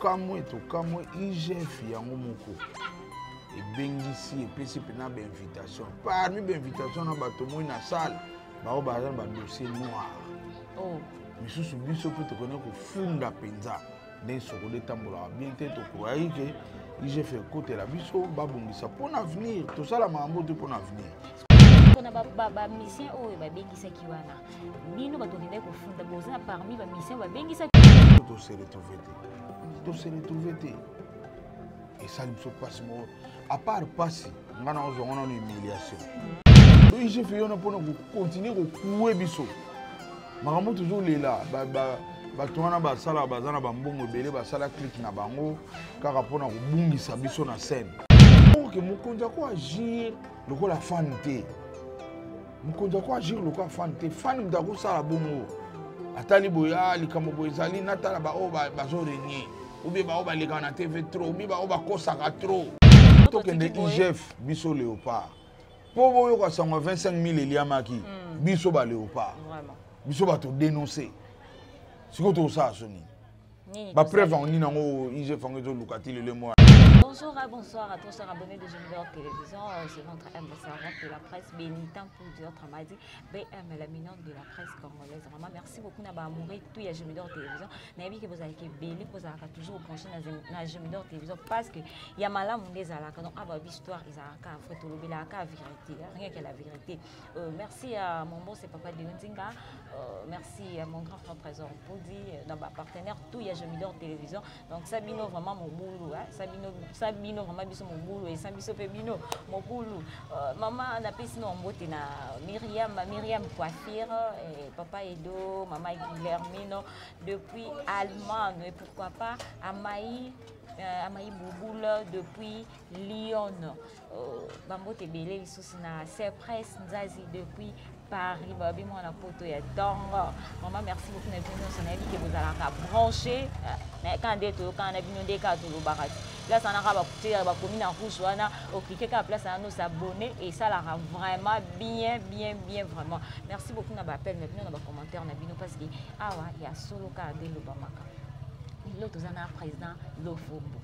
Tokamwe, tokamwe, IGF yango moko ebengisi, epesi mpena bainvitation. Parmi bainvitation na bato moi na salle, bao baza na badossier noir. Oh. Misusu biso mpe tokoki kofunda mpenza ndenge SOCODA etambolaka bien te. Tokoyaki ke IGF ekotela biso, babongisa mpo na avenir, tosala makambo te mpo na avenir. Mpona bamusicien oyo babengisaki wana, bino bato okendaki kofunda, boza parmi bamusicien babengisaki? Tose retrouve te, tose retrouve te. Esali biso mpasi moko. À part mpasi, nga na ozwa ngo nano humiliation. IGF yona mpona kocontinue kokuwe biso makambo tozolela. Bato wana basala, baza na bambongo ebele, basala clique na bango kaka mpona kobungisa biso na scène. Ke mokonzi ako agir lokola fan te, mokonzi ako agir lokola fan te. Fan moto akosala bongo, atali boye, a likambo boye ezali, natala baoyo bazorenye ou bien baoyo balekaka na TV trop, ou bien baoyo bakosaka trop. Tokende IGF, biso léopard, mpo boyoka sango ya 25 000 eliamaki. Biso baléopard, biso bato dénonce. Sikoyo tokosala so nini? Bapreuve yango nini yango IGF yango ezoluka ti lelo mwa? Bonjour et bonsoir à tous chers abonnés de Junior Télévision. C'est votre humble servante de la presse, Bénitin Poudre, autrement dit BM, la mignonne de la presse congolaise. Vraiment, merci beaucoup na ba amoureux tout ya Junior Télévision. Nayebi que vous avez belé, vous avez toujours branché na Junior Télévision parce que ya malamu nde ezalaka. Donc aba histoire ezalaka vrai, tolobelaka vérité, rien que la vérité. Merci à mon bon, c'est papa de Nzinga. Merci à mon grand frère Trésor Poudi, dans ma partenaire tout ya Junior Télévision. Donc ça bino vraiment mon boulot, hein. Ça bino, ça bino vraiment biso mon boulot et ça biso pe bino mon boulot. Maman na pesi no mbote na Myriam, Myriam Coiffure et papa Edo, maman Guillermino depuis Allemagne et pourquoi pas Amaï, Amaï Bouboule depuis Lyon. Bambote ebele lisusu na Surprise Nzazi depuis Paris, babi mwana poto ya ntongo. Mama, merci beaucoup na bino nyonso. Nayebi ke bozalaka branché kaka nde toyokana na bino, nde kaka tolobaka ti place wana kaka bakutia bakomi na rouge wana, oclique kaka place wana, osabonne, esalaka vraiment bien, bien, bien. Vraiment merci beaucoup na baappel na bino, na bacommentaire na bino, parce que awa ya solo kaka nde elobamaka. Lelo toza na président Lofombo,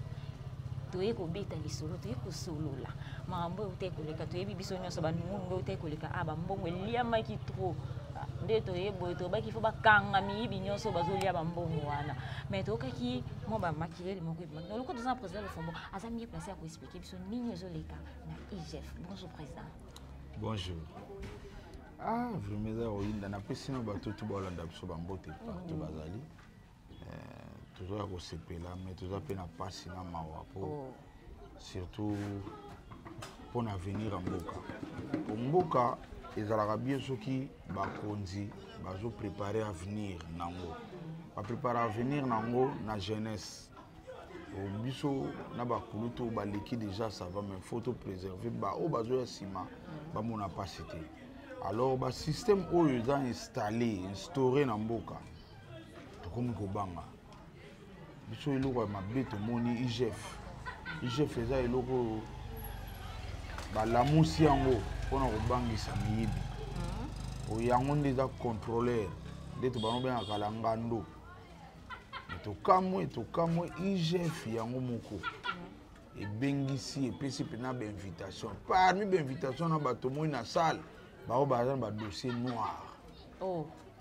toye kobeta lisolo, toye kosolola makambo oyo te koleka. Toyebi biso nyonso banungunungu oyo te koleka. A bambongo eliamaki trop nde toye boye, tobaki fo bakanga miyibi nyonso bazolia bambongo wana. Mais toyokaki mwa bamakilele moko ebimaki. Loko toza na président Lofombo, aza mieux placé ya koexpliquer biso nini ezoleka na IGF. Bonjour président. Bonjour. Ah, vraiment eza koyinda. Napesi na bato tu baolanda biso bambote partout bazali. Tozoya kosepela, mais toza mpe na mpasi na mawa po surtout mpo na avenir ya mboka. Po mboka ezalaka bien soki bakonzi bazoprépare avenir nango, baprépare avenir nango na jeunesse. Biso na bakulutu oyo baleki déjà, ça va, mais faut topréserve baoyo bazoya nsima, bamona mpasi te. Alors basystème oyo eza installé, instauré na mboka, tokomi kobanga biso eloko ya mabe. Tomoni IGF. IGF eza eloko oyo balamusi yango mpona kobangisa miyibi. Oyo yango nde eza contrôleur, nde tobanda obengaka la ngando. Tokamwe, tokamwe, IGF yango moko ebengisi, epesi mpena bainvitation. Parmi bainvitation na bato moi na salle, bao baza na badossier noir.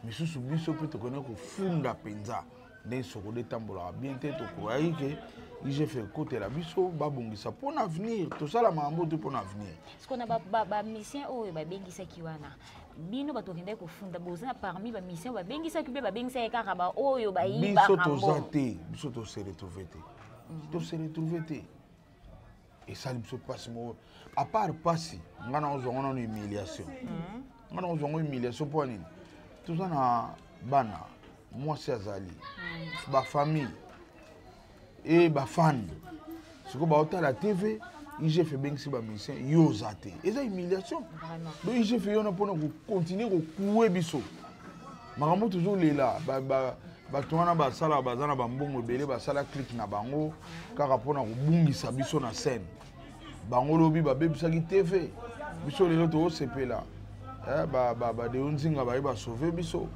Misusu biso mpe tokoki kofunda mpenza ndenge SOCODA etambolaka bien te. Tokoyaki ke IGF ekotela biso, babongisa mpo na avenir, tosala makambo te mpo na avenir. Siko na bamusicien oyo babengisaki wana, bino bato okendaki kofunda, boza parmi bamusicien oyo babengisaki mpe babengisaki kaka baoyo Biso toza te, biso tose retrouve te, tose retrouve te. Esali biso mpasi moko. À part mpasi, nga na ozwa ngo nano humiliation, nga na ozwa ngo humiliation. Mpo nini? Toza na bana, mwasi azali, bafamille e bafane. Sikoyo baotala TV, IGF ebengisi bamusicien, yo oza te, eza humiliation. Donc IGF yona mpona kocontinue kokuwe biso makambo tozolela. Bato wana basala, baza na bambongo ebele, basala clique na bango kaka mpona kobungisa biso na scène. Bango lobi babebisaki TV, biso lelo toosepela. Badeo Nzinga baye basauve biso,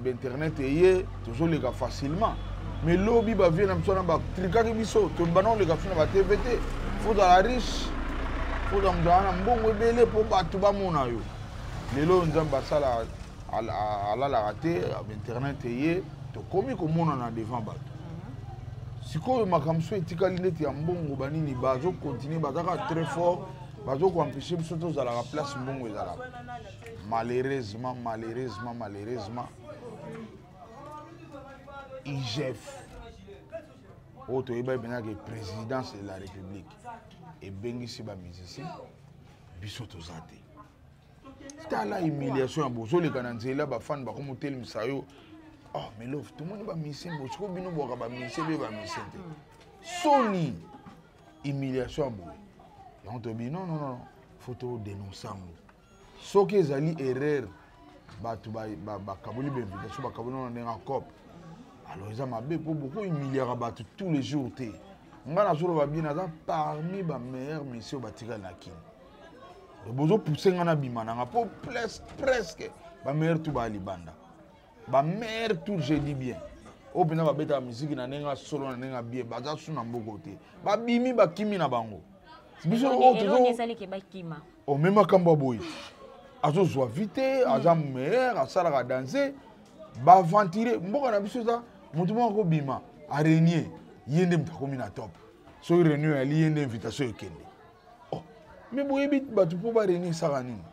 bainternet eye, tozoleka facilement. Mais lobi bavieux na biso wana batrikaki biso, tobanda koleka fi na batv te. Faut ozala riche, faut ozala moto aza na mbongo ebele mpo bato bamona yo. Lelo Nzambe asala alalaka te, internet eye, tokomi komonana devant bato. Sikoyo makambo so etikali ndeti ya mbongo banini, bazokontinue, bazaka très fort, bazokoempêche biso tozalaka place mbongo ezalaka. Malheureusement, malheureusement, malheureusement, IGF oyo toyebaki mpenza ke présidence de la République ebengisi bamusicien, biso toza te. Tala humiliation ya bozoleka na nzela, bafani bakomotelemisa yo. Oh, melove, tomoni bamusicien bo sikoyo bino bwaka bamusicien be bamusicien te. Soni, humiliation ya boye. Yango toyebi, non, non, non, faut todénonce yango. Soki ezali erreur, bato bakaboli bainvitation, bakaboli wana ndenge acope, alors eza mabe mpo bokohumiliaka bato tous les jours te. Ngai nazoloba bien, naza parmi bameilleur monsieur batikali na Kini. Bozopousse ngai nabima nanga mpo presque bameilleur tu baya libanda, bameilleur tour, je dis bien, oyo mpenza babetaka misiki na ndenge solo, na ndenge bien, baza su na mboko te, babimi, bakimi na bango. Biso oyo ome makambo ya boye, azozwa vi te, aza meilleur, asalaka danse, baaventurier. Mboka na biso eza motu moko akobima arenie, ye nde moto akomi na top. Soki réunion yali, ye nde invitation ekende. Oh, me boyebi bato mpo barenie esaka nini?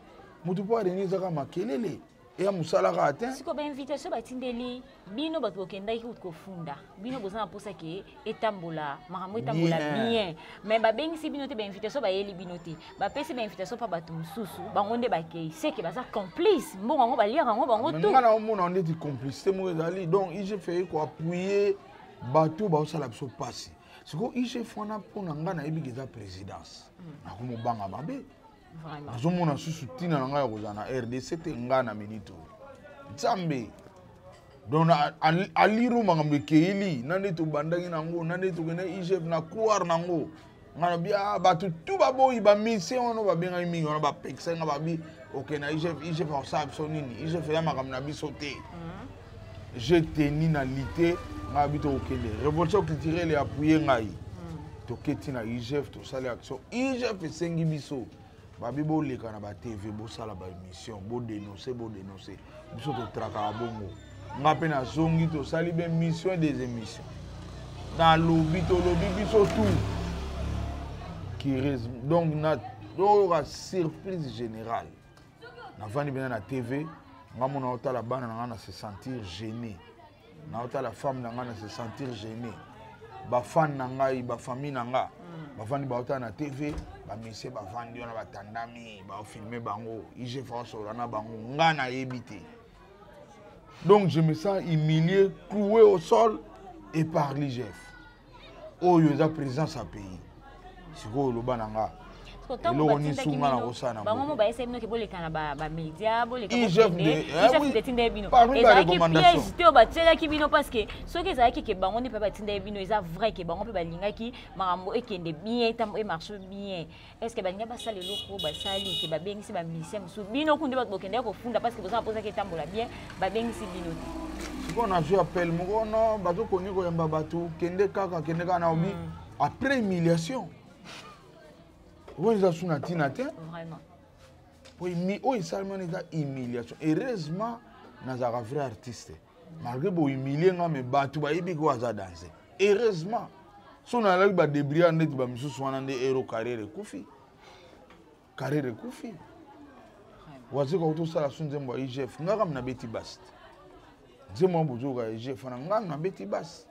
Moto mpo arenie ezaka makelele, eya mosala kaka te. Siko bainvitation batindeli bino, bato bokendaki kofunda, bino boza na mposa ke etambola, makambo etambola bien, mais babengisi bino te, bainvitation bayeli bino te, bapesi bainvitation mpa bato mosusu, bango nde bakei, seke baza complice, mbongo yango baliaka yango bango tu. Nga na omona ndeti complicité moko ezali. Donc IGF eye koappuye bato baosala biso mpasi. Sikoyo IGF wana, mpo na ngai, nayebi ke eza présidence, nakomobanga mabe. Nazomona susu ntina na ngai ya kozala na RDC te. Ngai na minute oyo, Nzambe, donc aliro makambo ekeili na nde tobandaki nango, na nde tokende IGF na croire nango. Ngai nabi bato tu baboyi bamusicien wana babengaki mingi wana, bapekisaki nga, babi okende na IGF, IGF akosala biso nini? IGF eya makambo na biso te. J'ai tenu na lite, ngai abi tokokende. Révolution culturelle eappuye ngai, toketi na IGF, tosali action. IGF esengi biso, babi boleka na batv, bosala baémission, bodénonce, bodénonce. Biso totrakaka bongo. Nga mpe nazongi, tosali baémission, des émissions, nalobi, tolobi biso tout. Curieusement, donc na oyoka surprise générale, navandi mpenza na TV, nga mona otala bana na nga na se sentir gêné, naotala femme na ngai na se sentir gêné, bafan na ngai, bafamille na nga bavandi, baotala na TV, bamusicien bavandi wana, batandami, baofilme bango, IGF aosolola na bango, nga nayebi te. Donc je me sens humilié, cloué au sol et par l'IGF oyo eza présidence ya pays. Sikoyo oloba na nga eloko nini sunga na kosala? Bango mo bayesa bino ke boleka na bamédia, boleka. IGF etinda bino, ezalaki piège te oyo batielaki bino? Parce que soki ezalaki ke bango nde mpe batinda bino, eza vrai ke bango mpe balingaki makambo ekende bien, emarche bien, est ce que balingi basala eloko oyo basali ke babengisi bamusicien mosusu? Bino kunde bato bokendaki kofunda parce que boza na mposaki etambola bien, babengisi bino te. Sikoyo nazwi appel moko, no bazokoni koyamba bato, kende kaka, kende kaka. Na obi après humiliation oyo eza su na ntina te, oyo esalemi wana eza humiliation. Heureusement nazalaka vrai artiste, malgré bohumilie nga, me bato bayebi ko aza danse. Heureusement, so nalaki badébria ndeti bamisusu wana nde ero carrière ekufi, carrière ekufi. Wazeka kotosala so nzembo ya IGF, nga kaka nabeti basi te. Nzembo wana bozoyoka ya IGF wana, nga nabeti basi,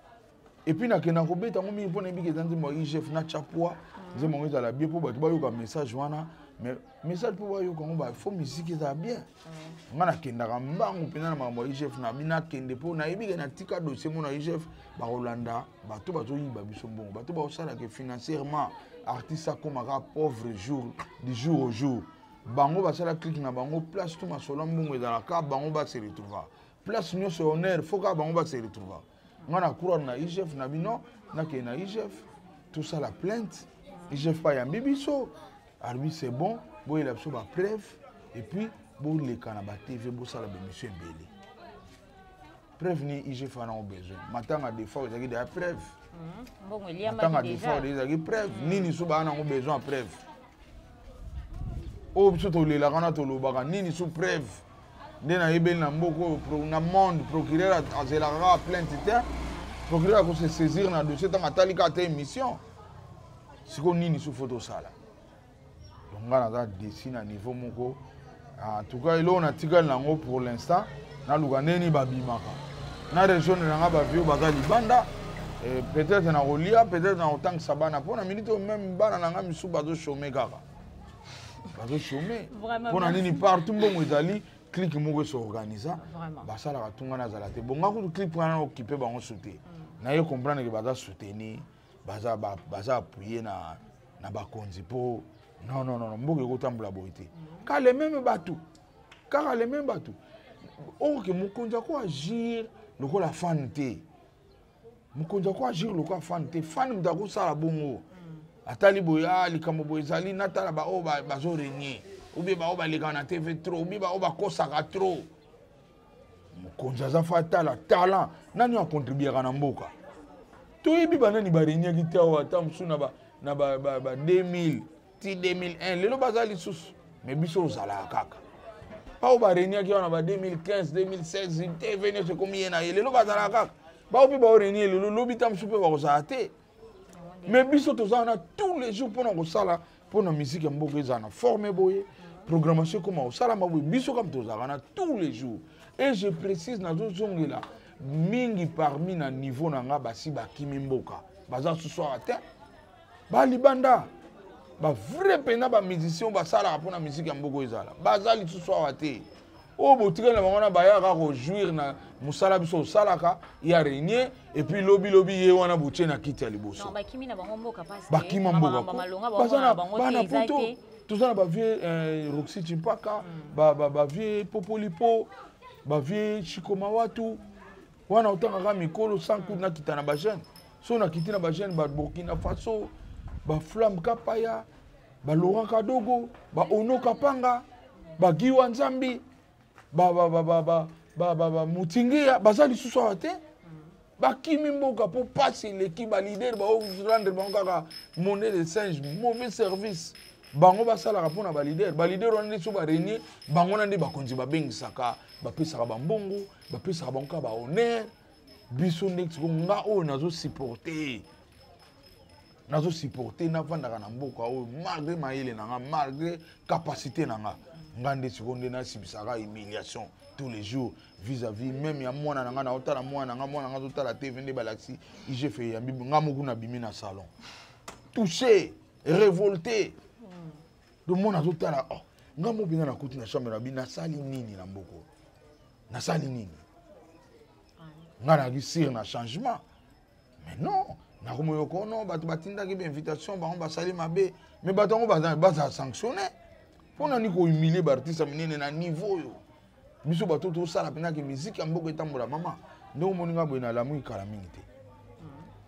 et puis nakenda kobeta yango mingi mpo nayebiki eza nzembo ya IGF. Natya poids, nzembo yango ezala bien mpo bato bayoka message wana. Mais message, mpo bayoka yango, faut musique ezala bien. Nga nakendaka mbangu mpenza na makambo ya IGF. Nabi nakende mpo nayebi ke natika dossier mo na IGF, bakolanda bato bazoyiba biso mbongo, bato bakosalaka financièrement artiste akomaka pauvre jour du jour au jour. Bango basala clique na bango, place to masolo mbongo ezalaka, bango base retrouva place nyonso, honneur faut kaka bango base retrouva. Nga na croire na IGF na bino, nakende na IGF, tosala plainte. IGF bayambi biso, alobi c'est bon, boyela biso bapreuve, et puis boleka na batv, bosala baémission ebele. Preuve nini IGF wana besoin? Matanga Defao ezalaki deya preuve. Mbongo Matanga eliamaki Defao déjà. Ezalaki preuve. Nini so baa nango besoin ya preuve? Oyo biso tolelaka na tolobaka nini so preuve? Nde nayebeli na mboka oyo, na monde, procureur azelaka kaka plainte te. Procureur akose saisir na dossier ntango atali kaka te émission. Sikoyo nini so fo tosala? Donc nga naza déçu na niveau moko. En tout cas, eloko natikali nango pour l'instant, naluka ndeni babimaka na région na nga, bavio baza libanda. Peut-être na kolia, peut-être na kotangisa bana, mpo na minute oyo même bana na nga misusu bazochômer, kaka bazochômer. Mpo na nini? Partout mbongo ezali, clique moko esorganiza, basalaka tunga nazala te. Bonga kutu clique wana okipe bango su te. Naye comprendre ke baza soutenir, baza appuyer na bakonzi, mpo non, non, non, mboka ekotambola boye te. Kaka le même bato, kaka le même bato. Oke mokonzi ako agir lokola fan te, mokonzi ako agir lokola fan te. Fan moto akosala bongo, atali boye, a likambo boye ezali, natala baoyo bazorégner, ou bien baoyo balekaka na TV trop, ou bien baoyo bakosaka trop. Mokonzi aza fa atala talent, nani acontribuaka na mboka. Toyebi banani barégnaki te awa, ata mosusu na ba 2000 ti 2001, lelo baza lisusu. Mais biso ozalaka kaka bao barégnaki awa na ba 2015, 2016, TV nyonso ekomi ye na ye. Lelo bazalaka kaka bao mpe baorégner lelo, lobi ta mosusu mpe bakozala te. Mais biso toza wana tous les jours mpona kosala mpona musique ya mboka ezala na forme boye, programmation ekoma kosalama boye. Biso kama tozalaka wana tous les jours. Et je précise, nazozongela mingi, parmi na niveau na nga basi bakimi mboka, baza susu awa te, balibanda. Bavrai mpena bamusicien basalaka mpona musique ya mboka ezala, baza lisusu awa te. Oyo botikali na bango wana bayaka kojouir na mosala biso osalaka ya régner, et puis lobi lobi ye wana botie na kiti ya liboso. Bakima mboka, baza bana poto. Toza na bavieux Roxy Chimpaka, bavieux Popolipo, bavieux Chikoma Watu wana, otangaka mikolo sans kutu nakita na bajeune. So nakiti na bajeune, Baburkina Faso, Baflamme Kapaya, Balaurent Kadogo, Baono Kapanga, Bagiwa Nzambi, Mutingia, baza lisusu awa te. Bakimi mboka mpo pasi eleki. Baleader baorendre bango kaka monnaie de singe, mauvais service. Bango basalaka mpona baleader. Baleader wana nde so barégner bango na nde bakonzi babengisaka, bapesaka bambongo, bapesaka bango kaka bahonneur. Biso nde siko nga oyo nazosupporter, nazosupporter, navandaka na mboka oyo malgré mayele na nga, malgré capacité na nga. Nga nde sikoyo nde nasibisaka humiliation tous les jours vis-à-vis même ya mwana na nga. Naotala mwana na nga, mwana na nga azotala TV, nde balakisi IGF eyambi nga moko, nabimi na salon touché, révolté. Donc mwana azotala, oh, nga mo mpenza nakuti na chambre na bi, nasali nini na mboko? Nasali nini? Nga nayaki sûr na changement, mais non, nakomoyoka ono bato batindaki bainvitation, bango basali mabe. Mais bato yango bazala sanctionné. Mpo nani kohumilie baartiste ya minene na niveau oyo? Biso bato tosala mpenzaki musique ya mboka etambola. Mama, ndenge omoni nga boye, nalamuki kala mingi te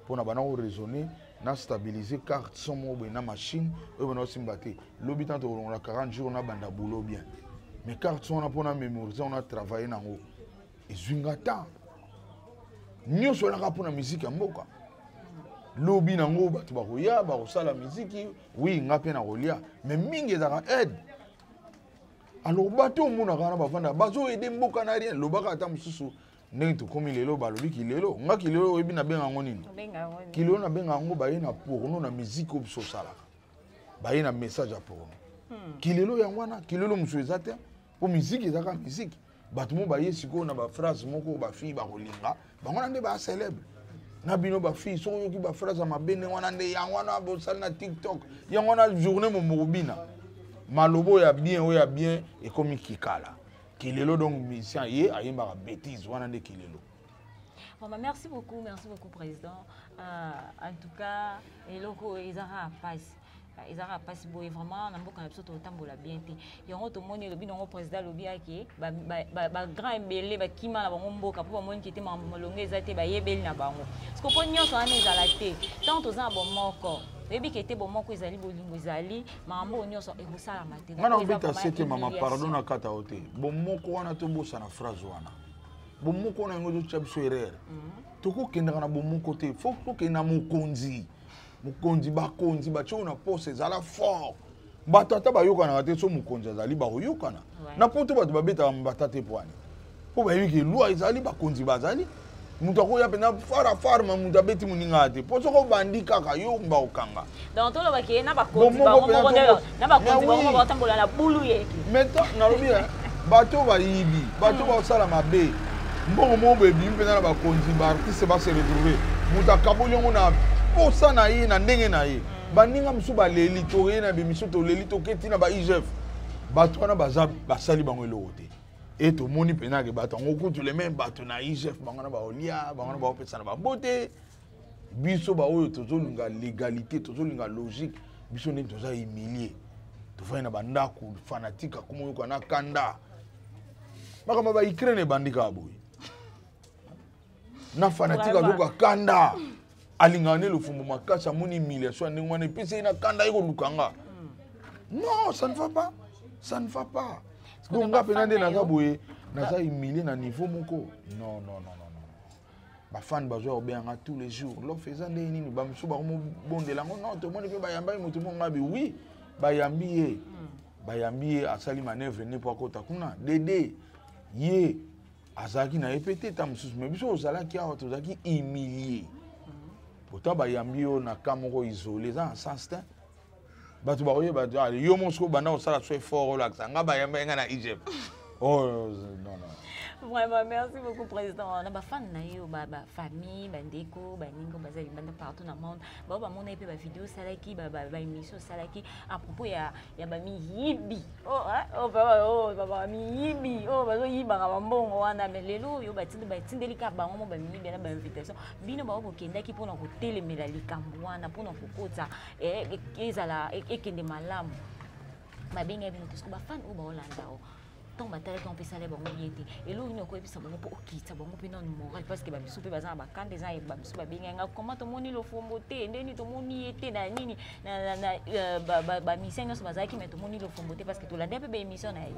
mpona bana koraisonner na stabiliser carte son moko boye na machine oyo bana osimba te. Lobi tant tokolongola 40 jours, nabanda boulot bien. Mais carte son wana, mpona mémoriser wana, travailler nango, ezwi nga temps nyonso wana kaka mpona musique ya mboka. Lobi nango bato bakoya bakosala miziki, oui, nga mpe nakolia, mais mingi ezalaka aide. Alors bato omonaka wana bavanda, bazoaider mboka na rien. Lobaka ata mosusu ndenge tokómi lelo, balobi kilelo. Nga kilelo, oyebi nabenga yango nini? Kilelo nabenga yango baye na porno na miziki oyo biso osalaka, baye na message ya porno. Kilelo yango wana, kilelo mosusu eza te, mpo miziki ezaka miziki. Bato mo baye sikoyo na baphrase moko, bafille bakolinga bango wana nde bacélèbre na bino. Bafille, soki oyoki baphrase ya mabe ndenge wana, nde yango wana bosali na TikTok, yango wana journée momokobina maloba oyo ya bien, oyo ya bien ekomi kikala kilelo. Donc musicien ye ayembaka bétise wana nde kilelo. Bon, bah, merci beaucoup, merci beaucoup, Président. En tout cas, eloko ezaka pasi, ezalaka mpasi boye vraiment na mboka na biso, totambola bien te. Yango tomoni elobi nango président, alobi ake bagrand ebele bakima na bango mboka mpo bamoni ke te makambo molongo eza te, bayebeli na bango. Parce mpo nyonso wana ezala te, ntango toza na bomoko, toyebi ke te bomoko ezali, bolingo ezali, makambo oyo nyonso ekosalama te. Nga na obeta sete, mama, pardon, na kata yo te. Bomoko wana, tobosana phrase wana. Bomoko na yango ezotya biso erreur. Tokokendaka na bomoko te, fo tokende na mokonzi. Mokonzi, bakonzi batye oyo na poste, ezala fort. Bato ata bayokanaka te, so mokonzi azali bakoyokana. Na poto bato babetaka mbata te pwani mpo bayebi ke loi ezali, bakonzi bazali. Moto akoya mpenza fara farma, moto abeti moninga te, mpo soki obandi kaka yo bakokanga. Donc tolobaki ye na bakonzi bango moko na bakonzi bango moko batambola na bulu yeke. Mais nalobi bato bayibi, bato basala mabe, mbongo moko boye ebimi mpenza na bakonzi, baartiste base retrouve, moto akaboli yango na posa na ye, na ndenge na ye. Baninga mosusu baleli, toye na bemission, toleli, toketi na ba IGF, bato wana baza basali bango eloko te. E tomoni mpenza ke bato yango kutu le même bato na IGF, bango na baolia, bango na baopesa na bambote. Biso baoyo tozolinga légalité, tozolinga logique, biso ndenge toza humilie, tofandi na bandako, fanatique akoma oyoka na kanda. Makambo ba Ukraine ebandi kaka boye na fanatique azoyoka kanda, alingaka nde Lofombo makasi, amoni humiliation ya ndenge wana epesi ye na kanda, ye koluka nga. Non, ça ne va pas, ça ne va pas. Donc nga mpenza nde naza boye, naza humilie na niveau moko. Non, non, non, non, non. Bafani bazwa kobenganga tous les jours, lof eza ndenge nini, bamosusu bakomobondela yango. Non, tomoni mpe bayambaki moto moko, ngabi oui, bayambi ye, bayambi ye, asali manœuvre nde mpo akota kuna. Dede ye azalaki na ye mpe te ta mosusu, mais biso ozalaki awa, tozalaki humilie. Pourtant bayambi yo na ka moko isolé, eza na sens te. Bato bakoyeba yo moko soki obanda kosala so effort, olakisa nga bayamba ye nga na IGF. Oh non, non. Vraiment, merci beaucoup, président. Na bafan na yo, bafamille, bandeko, baningo baza libanda partout na monde, bao bamona ye mpe bavideo osalaki, baémission osalaki à propos ya bamiyibi, bamiyibi oyo bazoyibaka bambongo wana. Mais lelo oyo batindeli kaka bango mo bamiyibi na bainvitation. Bino bao bokendaki mpona kotelemela likambo wana, mpona kokota ezala ekende malamu, babengai bino te. Soki bafani oyo baolanda o ntango batalaki yango mpe esala bango ye te, eloko nini okoyebisa bango mpo okitisa bango mpe nano moral? Parce que bamisu mpe baza na bakanda, eza bamisu babengai nga, koma tomoni Lofombo te, ndeni tomoni ye te na nini, bamission nyonso bazalaki, mais tomoni Lofombo te, parce que tolanda mpe baémission na ye.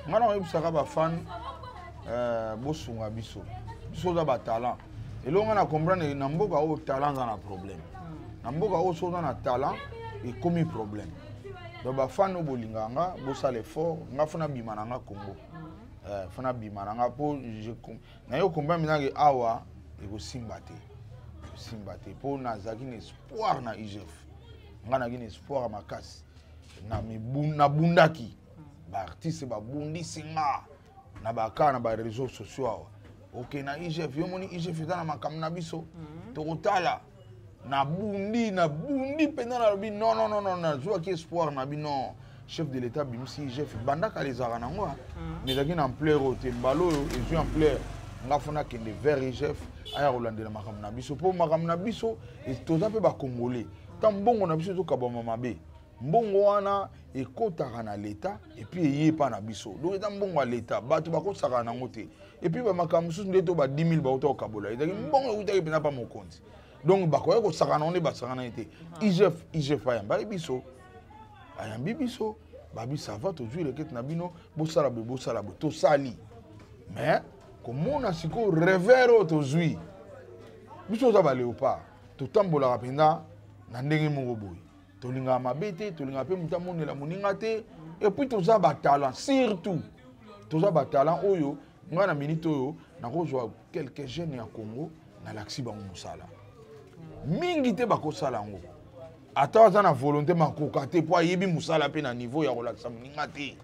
Nga na oyebisaka bafan, bosunga biso, biso oza batalent. Eloko nga na comprendre, na mboka oyo talent aza na problème. Na mboka oyo, so oza na talent, ekomi problème. Donc bafani oyo bolingaka nga, bosala effort. Nga fo nabima na nga Congo, fo nabima na nga, mpo naye comprendre minake awa ekosimba te, ekosimba te, mpo nazalaki na espoir na IGF. Nga nazalaki na espoir ya makasi, nabundaki, baartiste babundisi nga na baka na baréseau sociaux awa. Oke na IGF, yo moni IGF eza na makambo na biso, tokotala. Nabundi, nabundi mpenza, nalobi non, non, non, non, nazwaki espoir na bino. Chef de l'État abimisi IGF, banda kala ezalaka nango, mais ezalaki na ampleur oyo te. Mbala oyo ezwi ampleur. Nga fo nakende vers IGF, aya kolandela makambo na biso, mpo makambo na biso, toza mpe bacongolais. Ta mbongo na biso ezokabwama mabe, mbongo wana ekɔtaka na l'État et puis eye epa na biso. Donc eza mbongo ya l'État, bato bakosaka nango te. Et puis bamakambo mosusu nde to ba 10 000 bauta kokabola, ezalaki mbongo eutaki mpenza mpa mokonzi, donc bakoya kosakana ngo nde basakana ye te. IGF, IGF ayambaki biso, ayambi biso, babi ça va, tozwi requête na bino, bosala boye, bosala boye, tosali. Mais komona sikoyo revers oyo tozwi, biso oza baléopard, totambolaka mpenza na ndenge moko boye, tolingaka mabe te, tolingaka mpe moto amonela moninga te. Et puis toza batalent, surtout toza batalent oyo ngai na minute oyo nakozwa quelques jeunes ya Congo, nalakisi bango mosala mingi te, bakosala yango. Ata aza na volonté, makoka te, mpo ayebi mosala mpe na niveau ya kolakisa moninga te.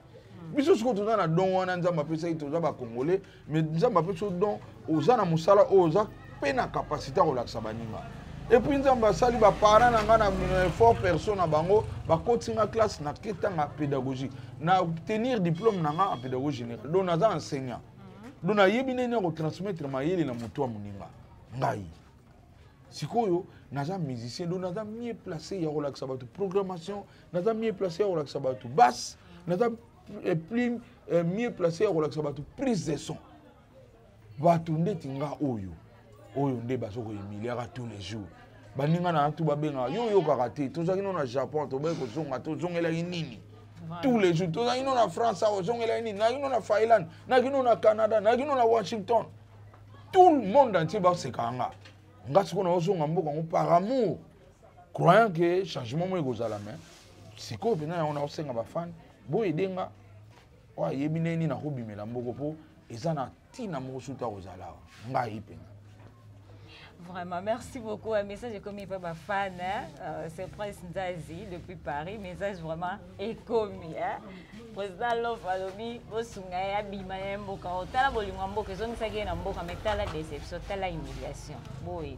Biso sikoyo toza na don wana Nzambe apesaki, toza bacongolais, mais Nzambe apesi yo don, oza na mosala oyo, oza mpe na capacité ya kolakisa baninga. Et puis Nzambe asali, baparent na ngai na effort perso na bango, bakoti nga classe, naketanga pédagogie, na obtenir diplôme na nga en pédagogie générale. Donc naza enseignant, donc nayebi ndenge ya kotransmettre mayele na moto ya moninga. Ngai sikoyo naza musicien, donc naza mieux placé ya kolakisa bato programmation, naza mieux placé ya kolakisa bato basse, naza plus mieux placé ya kolakisa bato prise de son. Bato ndeti nga oyo oyo nde baza kohumiliaka tous les jours. Baninga na tu babengaka yo, oyokaka te. Tozalaki no na Japon, tobai kozonga, tozongelaki nini? Tous les jours tozalaki no na France awa, ozongelaki nini? Nayaki no na Finlande, nayaki no na Canada, nayaki no na Washington. Tout le monde entier basekaka nga. Nga sikoyo naozonga mboka yango par amour, croyant que changement moko ekozala. Mais sikoyo mpenza yango naosenga bafans boyede nga. Oyo ayebi ndenge nini nakobimela mboko, mpo eza na ntina moko suta kozala awa ngai mpenza. Vraiment, merci beaucoup. Un message est commis par ma fan, hein? C'est Prince Nzazi depuis Paris. Message vraiment est commis. Hein? Président Lof alobi, bosunga ya bima ya mboka. Tala bolingo mboka, ezongisaki ye na mboka, mais tala déception, tala humiliation. Boye,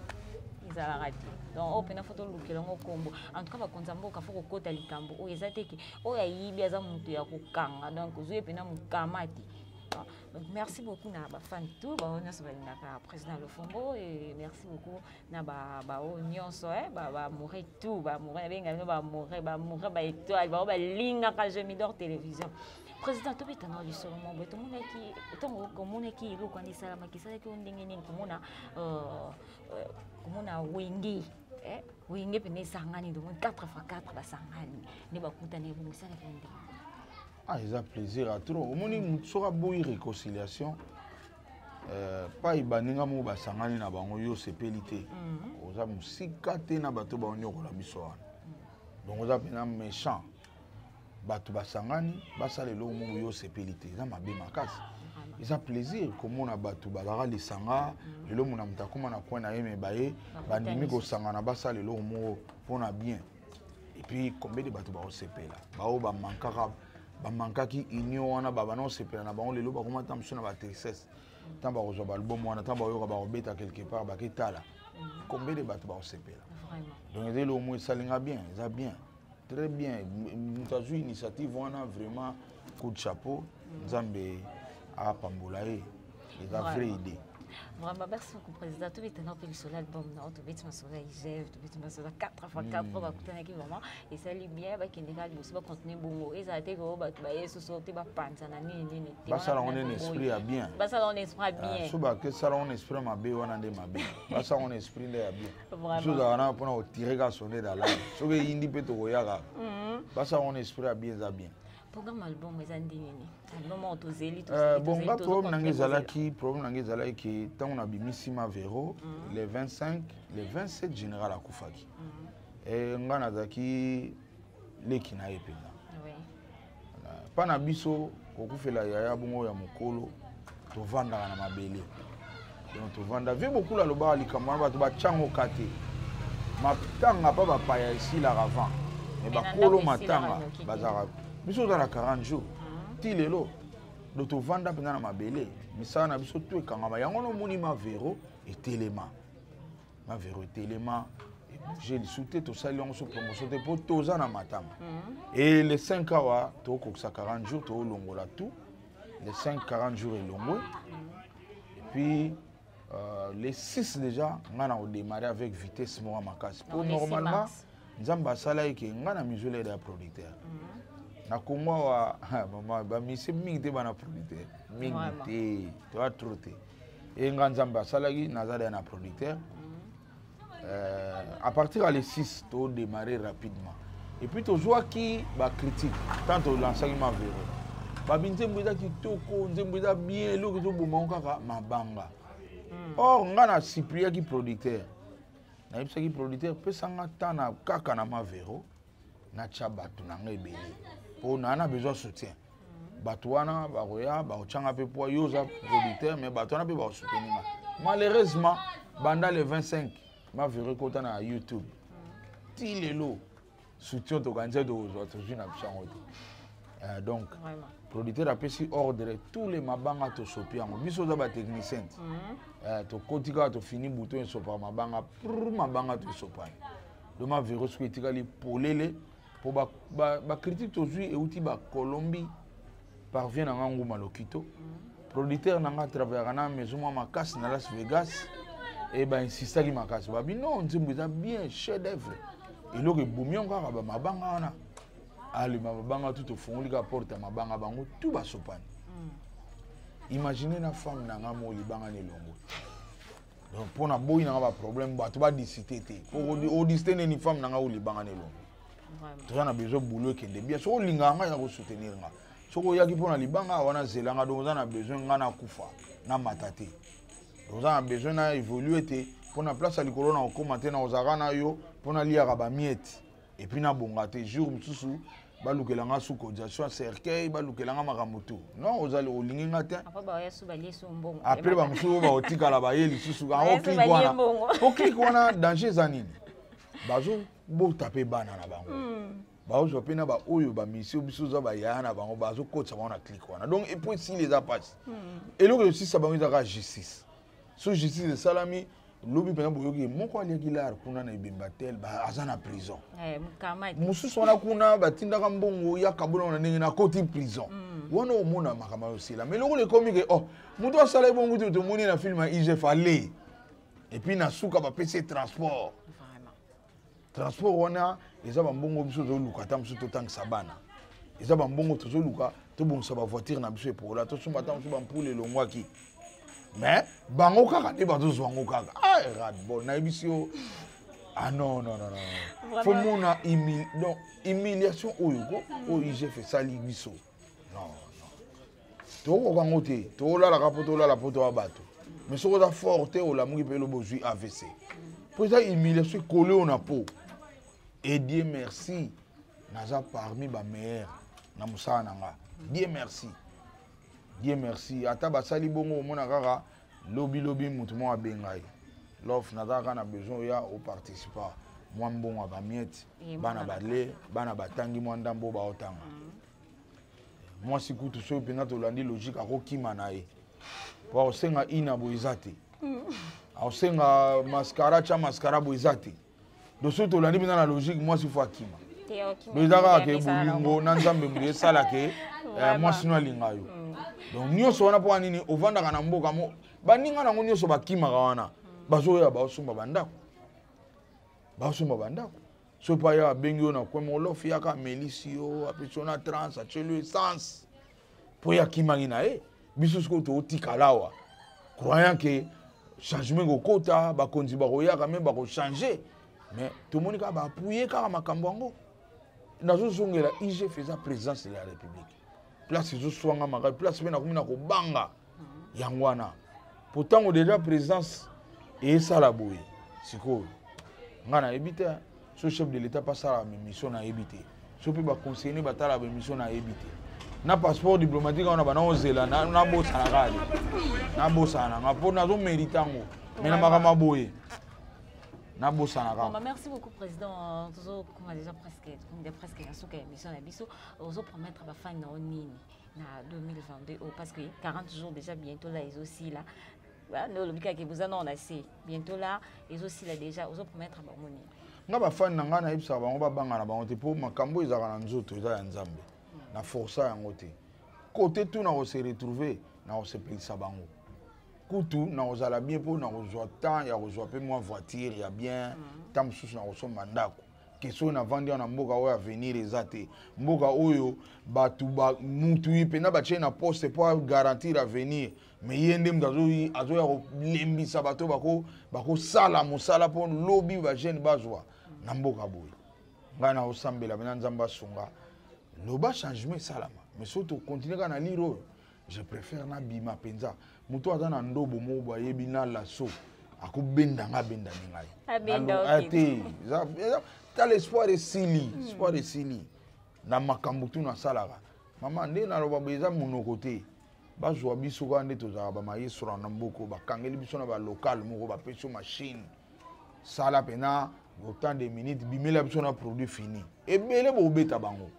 ezalaka te. Donc oyo mpena fo tolukela yango nkombo. En tout cas, bakonzi ya mboka fo kokota likambo oyo. Eza te ke oyo ayibi aza moto ya kokanga, donc ozwi ye mpena mokama te. Donc merci beaucoup na bafans tout, bao nyonso balingaka président Lofombo, et merci beaucoup na bao nyonso baamoureux tout, baamoureux, nabenga bino baamoureux, baamoureux baétoile, bao balingaka Gemidor Télévision. Président, tobetana lisolo mo boye. Tomonaki ntango omonaki eloko wana esalamaki, esalaki o ndenge nini komona Wenge pene esangani, tomoni 4 fois 4 basangani nde bakutani, ebongo esalaki o ndenge? Ah, eza plaisir ya trop. Omoni, motu soki aboyi réconciliation, pai baninga moko basangani na bango, yo osepeli te, oza mosika te na bato baonyokola biso wana. Donc oza mpena méchant. Bato basangani basala eloko moko, yo osepeli te, eza mabe makasi. Eza plaisir komona bato bazalaka lisanga, lelo mona moto akóma na coin na ye, me baye bandimi kosangana basala eloko moko mpona bien. Et puis combien de bato bakosepela, bao bamankaka, bamankaki union wana, babana kosepela na bango, lelo bakoma ta mosusu na batristesse. Ntango bakozwa baalbum wana, ntango bakoyoka bakobeta quelque part, baketala combien de bato bakosepela. Donc eza eloko moko esalinga bien, eza bien, très bien. Moto azwi initiative wana, vraiment coup de chapeau. Nzambe apambola ye, eza vraie idée. Vraiment, merci beaucoup, président. Tobetana mpe lisolo album na, tobeti masolo ya IGF, tobeti masolo 4 fois 4 bakutanaki. Vraiment esali bien. Bakende kaka liboso, bacontinue bongo. Ezala te koo bato baye soso te, bapanzana nini nini te. Basala ngo nene esprit ya bien. Basala ngo esprit ya bien. So bakesala ngo esprit mabe wana nde mabe. Basala ngo esprit nde ya bien. So ozalaka na mpona kotire kaka sonnet d'alarme, soki eyindi mpe tokoya kaka. Basala ngo esprit ya bien, eza bien. Programme album eza ndenge nini? Album oyo tozeli? Bon, nga problème na nga ezalaki ke ntango nabimisi Mavero le 25, le 27 général akufaki. Nga nazalaki leki na ye mpenza. Mpa na biso kokufela yaya bongo ya mokolo, tovandaka na mabele. Donc tovanda vie bokula. Alobaka likambo wana, bato batyango ka te. Matanga mpa bapaya esilaka avant, mais bakolo matanga bazalaka. Biso oza na 40 jours ti lelo. Do tovanda mpenza na mabele, misala na biso to ekangama. Yango nomoni Mavero etelema, Mavero etelema, ebouge lisu te. Tosali yango so promotion te mpo toza na matanga. Et le 5 awa tokokisa 40 jours, toolongola tout le 5, 40 jours elongwe. Et puis le 6 déjà ngai na kodémarrer avec vitesse moko makasi, mpo normalement Nzambe asala eke ngai na mizwela ya producteur na Kongo awa. Mama, bamise mingi te, bana producteur mingi te, toya trop te. E nga Nzambe asalaki naza deya na producteur. À partir ya le 6 todémarrer rapidement. Et puis tozwaki bacritique tant tolansaki Mavero, babi nzembo eza kitoko, nzembo eza bien, eloko ezoboma kaka mabanga. Or nga na suppliaki producteur, nayebisaki producteur: pesanga temps na kaka na Mavero, natya bato na nga ebele, mpo naa na besoin soutien. Bato wana bakoya bakotyanga mpe poa. Yo oza producteur, mais bato wana mpe bakosoutenir nga. Malheureusement, banda le 25 Mavero ekota na YouTube ti lelo, soutien tokanisi tokozwa, tozwi na biso yango te. Donc producteur apesi ordre, tous les mabanga tosopi yango. Biso oza batechnicien te, tokoti kaka, tofini bouton esopaka mabanga prr, mabanga to esopani. Donc Mavero soki etikali polele, mpo bacritique tozwi euti Bacolombie, parvient na nga nguma lokito. Producteur na nga travaillaka na maison mwa makasi na Las Vegas e bainsistaki makasi, babi non, nzembo eza bien, chef d'œuvre, eloko ebomi yango kaka bamabanga wana. Alema mabanga tu, tofungoli kaka porte ya mabanga, bango tu basopani. Imagine na femme na nga mo libanga na elongo. Donc mpo na boyi na nga baproblème, bato badisite te, po odisite neni femme na nga oyo libanga na elongo. Toza na besoin boulot ekende bien. Soki olingaka ngai, ya kosoutenir nga. Soki oyaki mpo na libanga wana, zela nga. Donc oza na besoin nga nakufa, namata te. Oza na besoin na évolue te mpo na place ya likolo na kokóma te, na kozalaka na yo mpo naliaka bamiettes et puis nabonga te. Jour mosusu balukela nga sous cotisation ya cercueil, balukela nga makambo tu. Non, ozali olingi nga te. Après bamosusu oyo bakotikala baye lisusu yango clique wana. Po clique wana, danger eza nini? Bazobota mpe bana na bango, bazozwa mpe na baoyo bamisio biso oza bayaya na bango, bazokotisa bango na clique wana. Donc epo esili, eza mpasi. Eloko esisa bango eza kaka justice. So justice esalami lobi mpenza, boyoki moko aliaki lar kuna na ebemba tel, aza na prison. Mosusu wana kuna batindaka mbongo ya kabona na ndenge nakoti prison wana. Omona makambo ayosila. Mais lokola ekomi ke oh, moto asala ebongo te, tomoni na film ya IGF ale et puis na suka bapesi ye transport. Transport wana eza bambongo biso tozoluka, ata mosusu totangisa bana, eza bambongo tozoluka tobongisa bavoiture na biso epola, tosomba ata mosusu bampule elongwaki. Mais bango kaka nde bazozwa yango kaka. Ah, ras bon, nayebisi yo. Ah non, non, non, non, faut mona donc humiliation oyo ko oyo IGF esali biso. Non, non, tokokoka yango te. Tolalaka mpo tolala mpo toya bato, mais soki oza fort te, olamuki mpe elobi ozwi AVC, mpo eza humiliation ekole oyo na po. Et Dieu merci, naza parmi bameilleur na mosala na nga. Dieu merci, Dieu merci. Ata basali bongo, omona kaka lobilobi motu moko abengai: "Lof, naza kaka na besoin oya oparticipa mwa mbongo ya bamiettes." Bana bale, bana batangi mwa ndambo, baotanga. Mwasi kutu, soki mpenza tolandi logique, akokima na ye po akosenga ina boye eza te, akosenga mascara, tya mascara boye eza te. Donc soki tolandi mpenza na logique, mwasi faut akima. Donc eza kaka ke bolingo na Nzambe moto esala ke mwasi no alinga yo. Donc nyonso wana mpo nini? Ovandaka na mboka mo baninga nango nyonso bakimaka wana, bazoya baosomba bandako, baosomba bandako. So mpo aya abengi yo na coin moko: "Lofi, yaka." Amelisi yo, apesi yo na trans, atieli yo essence mpo ye akimaki na ye. Biso sikoyo tootikala awa, croyant ke changement ekokota, bakonzi bakoyaka me bakochange. Mais tomoni kaka baappuye kaka makambo yango. Nazozongela IGF, eza présidence de la République. Place ezoswanga makasi, place mpe nakomi na kobanga yango wana, po ntango déjà présidence eyesala boye. Sikoyo ngai nayebi te so chef de l'État mpe asalaka baémission, nayebi te so mpe baconseiller ne batalaka baémission, nayebi te. Na passeport diplomatique wana bana ozela, nabosana kaka te, nabosana nanga mpo nazomérite yango, mais na makambo ya boye nabosana kaka. Bah, merci beaucoup président. Tozokoma déjà presque, presque na suka ya émission na biso. Ozopromettre bafani na yo nini na 2022 oyo? Parce que 40 jours déjà, bientôt là ezosila. Nde olobi kaka boza nao na se, bientôt là ezosila déjà. Ozopromettre bango nini? Nga bafani na ngai, nayebisaka bango babanga na bango te, mpo makambo ezalaka na nzoto eza ya Nzambe, na força yango te. Kote tu na kose retrouver, na kosepelisa bango kutu, na kozala bien, mpo na kozwa temps ya kozwa mpe mwa voiture ya bien, temps mosusu na kosomba ndako. Ke soki navandi awa na mboka oyo, avenir eza te. Mboka oyo bato mutu mpenza batie na poste mpo agarantir avenir, mais ye nde moto azoya kolembisa bato bakosala mosala mpo lobi bajeune bazwa na mboka boye. Ngai naosambela mpenza Nzambe asunga, loba changement esalama. Mais soki tokontinue kaka na lire oyo, je préfère nabima mpenza. Moto aza na ndobo moko boye, ayebi na laso akobenda nga, abendani ngai te. Tala, espoir esili, espoir esili na makambo tu nasalaka. Mama, nde naloba boye, eza monoko te. Bazwa biso kaka nde tozalaka bamayesora na mboka, bakangeli biso na balocal moko, bapesi yo machine, sala mpena autant de minutes, bimela biso na produit fini. Ebele bobeta bango,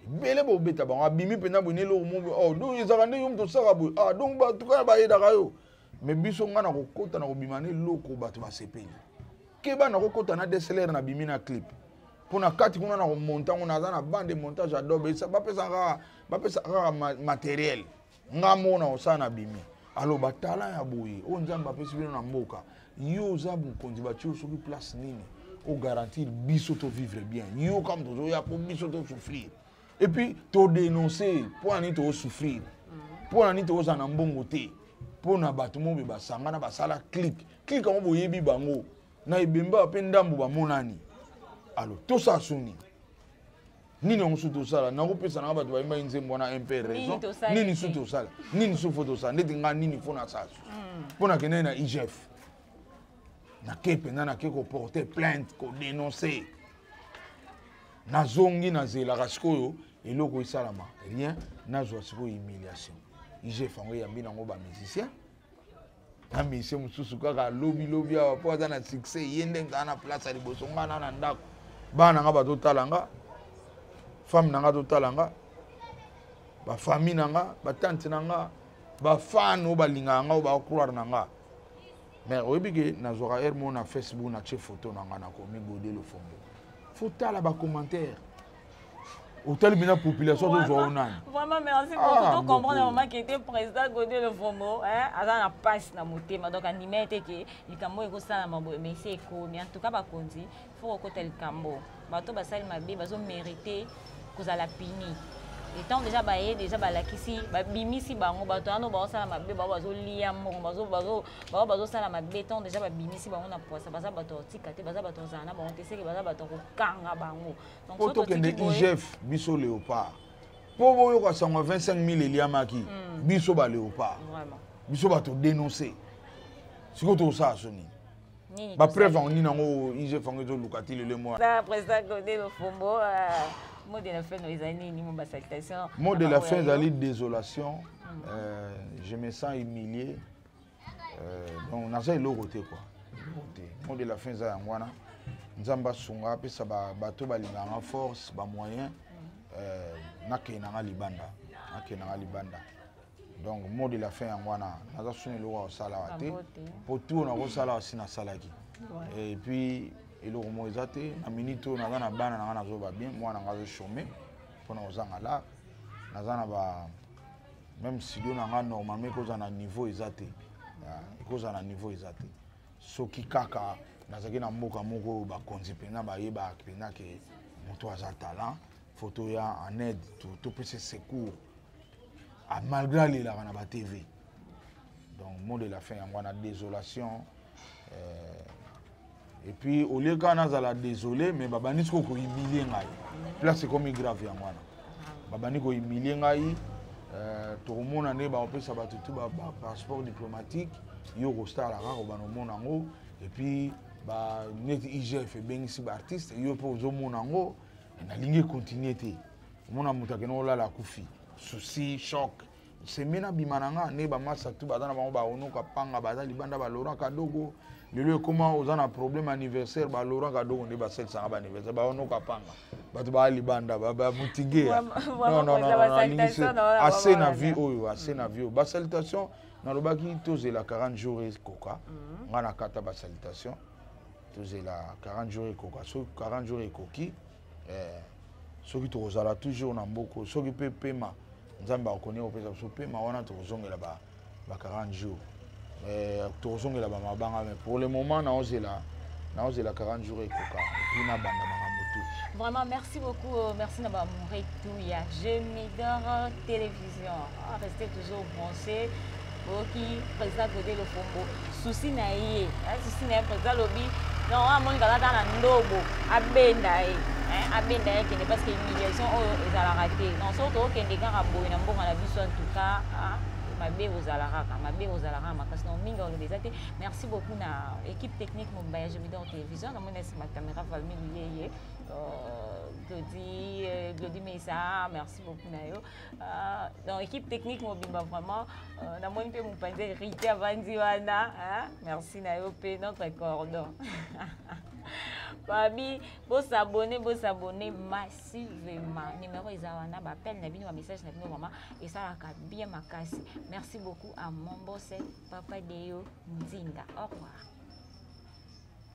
ebele bobeta bango. Abimi mpenza boye na eloko moko. Oh, donc ezalaka nde yo moto osaka boye. Ah, donc bato kaka bayedaka yo. Mais biso, ngai na kokota na kobima na eloko, bato basepeli. Keba na kokota na DSLR, na bimi na clip, mpo na kati kuna na komonta ngo, naza na bande montage Adobe. Bapesa kaka, bapesa kaka matériel, nga moko na kosala, na bimi. Alors batala ya boye oyo Nzambe apesi bino na mboka, yo oza mokonzi, batie yo soki place nini, ogarantir biso tovivre bien. Yo kama tozoya mpo biso tosouffrir et puis todénonce mpo na nini tozosouffrir, mpo na nini tozala na mbongo te, mpo na bato mo boye basangana, basala clique. Clique yango boyebi bango na ebemba mpe ndambo bamonani. Alors tosala so nini? Nini yango su tosala? Nakopesa nanga bato bayembaki nzembo wana mpe raison. Nini su tosala? Nini su fo tosala? Ndeti nga nini fo nasala su mpo nakendaki na IGF, nake mpenza, nake koporter plainte, kodénoncer. Nazongi, nazelaka sikoyo eloko esalama, rien. Nazwa sikoyo humiliation. IGF yango eyambi nango bamusicien na musicien mosusu kaka alobilobi awa mpo aza na succès. Ye ndenge aza na place ya liboso, nga na ndako, bana na nga bazotala nga, femme na nga azotala nga, bafamille na nga, batante na nga, bafan oyo balingaka nga, oyo bacroire na nga. Mais oyebi ke nazwaka heure moko na Facebook, natie photo na nga, nakomi Godé Lofombo. Faut tala bacommentaire, otali mpena population tozwa o nani. Vraiment, merci beaucoup. To comprendre vraiment que était président Godé Lofombo, hein, aza na passe na motema, donc andima ete ke likambo ekosalama boye, mais esi ekomi. En tout cas, bakonzi faut kokota likambo. Bato basali mabe bazomérite kozala puni. Etant déjà baye déjà balakisi, babimisi bango, bato wana baosala mabe, bao bazolia mbongo, bao bazosala mabe, tant déjà babimisi bango na poisa, baza bato ya kotika te, baza bato kozala na bango te, seke baza bato ya kokanga bango. Mpo tokende IGF, biso léopard, mpo boyoka sango 25 000 eliamaki. Biso baléopard, biso bato dénonce. Sikoyo tokosala so nini? Bapreuve yango nini yango IGF yango ezoluka ti lelo mwa? Président Godé Lofombo, mot de la fin ezali nini? Mo basalutation. Mot de la fin ezali désolation. Je me sens humilié, donc naza eloko te quoi, eloko te. Mot de la fin eza yango wana. Nzambe asunga, apesa bato balingaka force, bamoyen, nakende nanga libanda, nakende nanga libanda. Donc mot de la fin yango wana. Naza suna eloko ya kosala awa te, po tour nakosala awa si nasalaki. Et puis eloko moko eza te na minute oyo. Naza na bana nanga, nazoba bien, mwana nanga azochômer mpona kozanga lar. Naza na ba même studio na nga, normalement ekozala na niveau eza te, ekozala na niveau eza te. Soki kaka nazalaki na mboka moko oyo bakonzi mpenza bayebaka mpenza ke moto aza talent, faut toya en aide, topesa secours, malgré alelaka na batv. Donc mot de la fin yango wana, désolation. Et puis au lieu kaka nazala désolé, mais babandi sikoyo kohumilie ngai. Place ekomi grave yango wana, babandi kohumilie ngai. Tokomona nde bakopesa bato tu bapasseport diplomatique, yo kosala kaka kobanda omona yango. Et puis neti IGF ebengisi baartiste, yo mpe ozomona yango. Nalingi econtinue te. Omona moto akende kolala, akufi, souci, choc, semi nabima na nga nde bamasa tu baza na bango, baonoka panga baza libanda, balaurent Kadogo. Lelo ekóma oza na problème anniversaire, balaurent Kadogo nde basalisanga baanniversaire, baonoka panga, bato baa libanda bamutige. Non, non, non, ase na vie oyo, ase na vie oyo. Basalutation nalobaki tozela 40 jours ekoka. Nga na kata basalutation, tozela 40 jours ekoka. Soki 40 jours ekoki, soki tokozala toujours na mboko, soki mpe pema Nzambe akoni kopesa biso pema wana, tokozongela ba 40 jours, tokozongela bamabanga. Mais pour le moment naozela 40 jours ekoka, et puis nabanda makambo tu. Vraiment, merci beaucoup. Merci na bamoure tout ya Jemidor Télévision. Restez toujours branchés. Oyoki président Godé Lofombo, souci na ye, souci na ye. Président alobi non, amoni kaka ata na ndobo, abenda ye, abenda ye, akende, parce que humiliation oyo ezalaka te. Non, soki tokokende kaka boye na mboka na biso, en tout cas mabe kozala kaka, mabe kozala kaka makasi. Donc mingi oloba eza te. Merci beaucoup na équipe technique mobimba ya Jemidor Télévision. Namoni na nsima caméra Valmi Luyeye, Glody, Glody Mesa, merci beaucoup na yo. Donc équipe technique mobimba vraiment, namoni mpe mopanzi Hérité avandi wana, merci na yo mpe notre cordon babi. Bosabone, bosabone massivement. Numéro eza wana, baappel na bino, bamessage na bino vraiment esalaka bien makasi. Merci beaucoup à mon boss, papa Deo Nzinga. Au revoir.